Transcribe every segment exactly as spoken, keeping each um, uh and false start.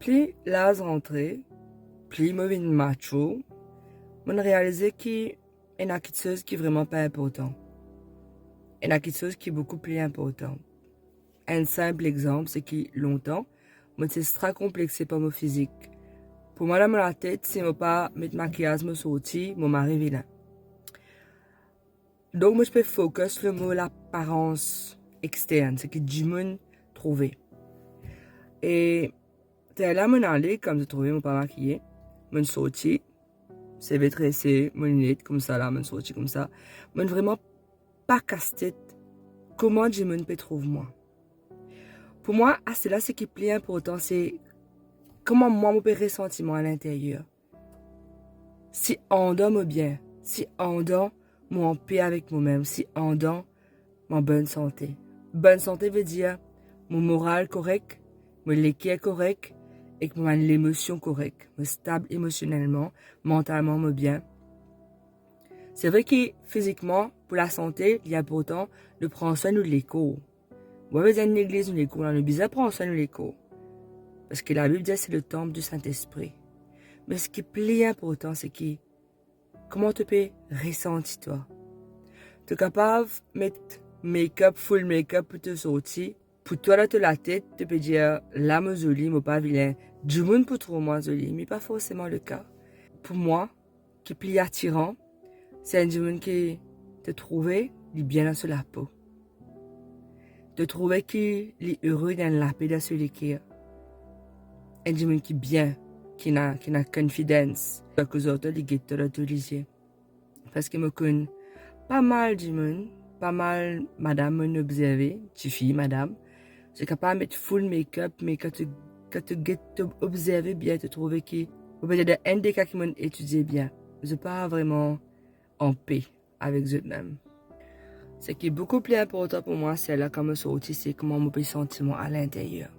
Pli laz rantre, pli mo vinn mature, mo'nn realize ki ena kiksoz ki vreman pa inportan. Ena kiksoz ki boukou pli inportan. Enn sinp exanp, se ki lontan, mo ti extra konplexe par mo fizik. Pou mwa, dan mo latet, si mo pa met makiyaz, mo sorti, mo mari vilen. Donk, mo ti pe focus lor mo laparans extern, seki dimoun trouve. E lerla mo'nn ale, kouma zot trouve mo pa makiye, mo'nn sorti, seve trese, mo linet koumsa la, mo'nn sorti koumsa. Mo'nn vreman pa kas tet kouma dimoun pe trouv mwa. Pou mwa, aster la, seki pli inportan, se kouma mwa mo pe resanti mwa alinteryer. Si andan mo bien, si andan mo anpe avek momem, si andan mo an bonn sante. Bonn sante vedir mo moral korek, mo leker korek, ek mo bann lemosion korek, mo stab emosionelman, mantalman mo bien. Se vre ki fizikman, pou lasante, li inportan de pran swin nou lekor. Mo pa pe dir negliz nou lekor, non, nou bizin pran swin nou lekor. Parski Labib dir se le temple du Saint-Esprit. Me seki pli inportan, seki kouma to pe resanti twa. To kapav met make-up, full make-up pou to sorti. Pou twa, dan to latet, to pe dir, "La mo zoli, mo pa vilin. Dimoun pou trouv mwa zoli," me pa forseman le ka. Pou mwa, ki pli atiran, se enn dimoun ki to trouve li bien dan so lapo. To trouve ki li ere, li ena lape dan so leker. Enn dimoun ki bien, ki ena, ki ena confidence. Kan li koz ar twa, li get twa dan to lizie. Parski mo konn pa mal dimoun, pa mal madam mo'nn obzerve, tifi, madam, zot kapav met full make-up, me kan to, kan to get, to obzerve bien, to trouve ki, oubien dan enn de ka ki mo'nn etidie bien, zot pa vreman anpe avek zotmem. Seki boukou pli inportan pou mwa, se la kouma mo sorti, se kouma mo pe santi mwa alinteryer.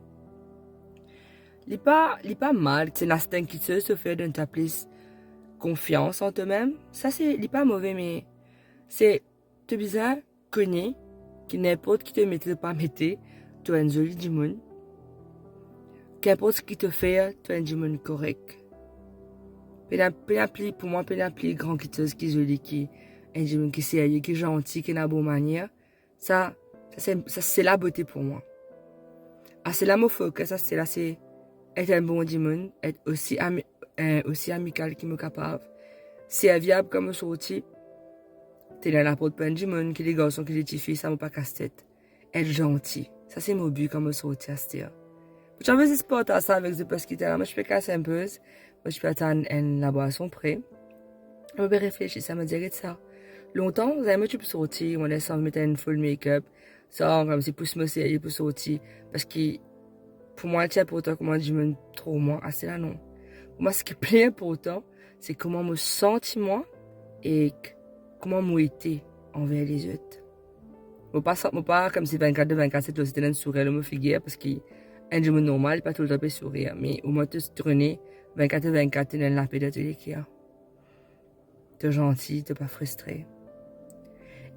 Li pa, li pa mal, se ena sertin kiksoz to fer donn twa plis konfians an tomem. Sa se, li pa move, me se, to bizin kone ki ninport ki to mete, to pa mete, to enn zoli dimoun. Kinport seki to fer, to enn dimoun korek. Pena, pena pli, pou mwa, pena pli gran kiksoz ki zoli ki enn dimoun ki serye, ki zanti, ki ena bon manier. Sa, sa se, sa se labote pou mwa. Aster la mo focus, aster la se et enn bon dimoun, et osi ami-, eh, osi amikal ki mo kapav, serviab kan mo sorti, tenir laport pou enn dimoun, ki li garson, ki li tifi, sa mo pa kas tet, et zanti. Sa se mo bi kan mo sorti aster. Mo ti anvi zis partaz sa avek zot parski lerla mo ti pe kas enn poz, mo ti pe atann enn labwason pre. Mo pe reflesi sa, mo dir, get sa. Lontan, zame mo ti pe sorti, mo ena anvi met enn full make-up, sa, koumsi pou mo serye pou sorti. Parski pou mwa, ti inportan kouma dimoun trouv mwa, aster la non. Pou mwa, seki pli inportan, se kouma mo santi mwa ek kouma mo ete anver lezot. Mo pa sa, mo pa koumsi vennkat de vennkat, se tou, se ena enn sourir lor mo figir, parski enn dimoun normal, li pa toultan pe sourir, me omwin to tourne vennkat de vennkat, to ena enn lape dan to leker. To zanti, to pa fristre.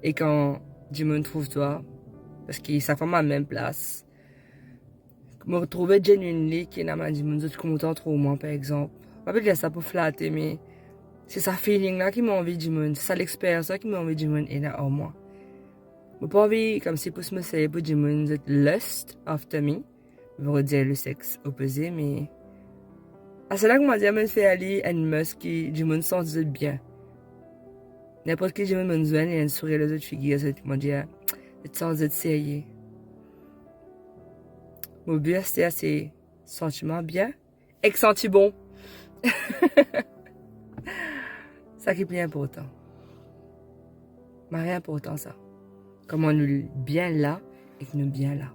E kan dimoun trouv twa, parski sak fwa mo al mem plas, mo trouve genuinely ki ena bann dimoun zot kontan trouv mwa, par exanp. Pa pe dir sa pou flate, me se sa feeling la ki mo anvi dimoun, se sa lexperyans la ki mo anvi dimoun ena ar mwa. Mo pa anvi koumsi pou mo serye pou dimoun zot lust after me, vedir le sex opoze, me aster la, kouma dir, mo fer li enn must ki dimoun santi zot bien. Ninport ki dimoun mo'nn zwenn, ena enn sourir lor zot figir, zot, kouma dir, zot santi zot serye. Mo bi aster la se santi mwa bien ek santi bon. Sa ki pli inportan. Mari inportan sa. Kouma nou bien la ek nou bien la.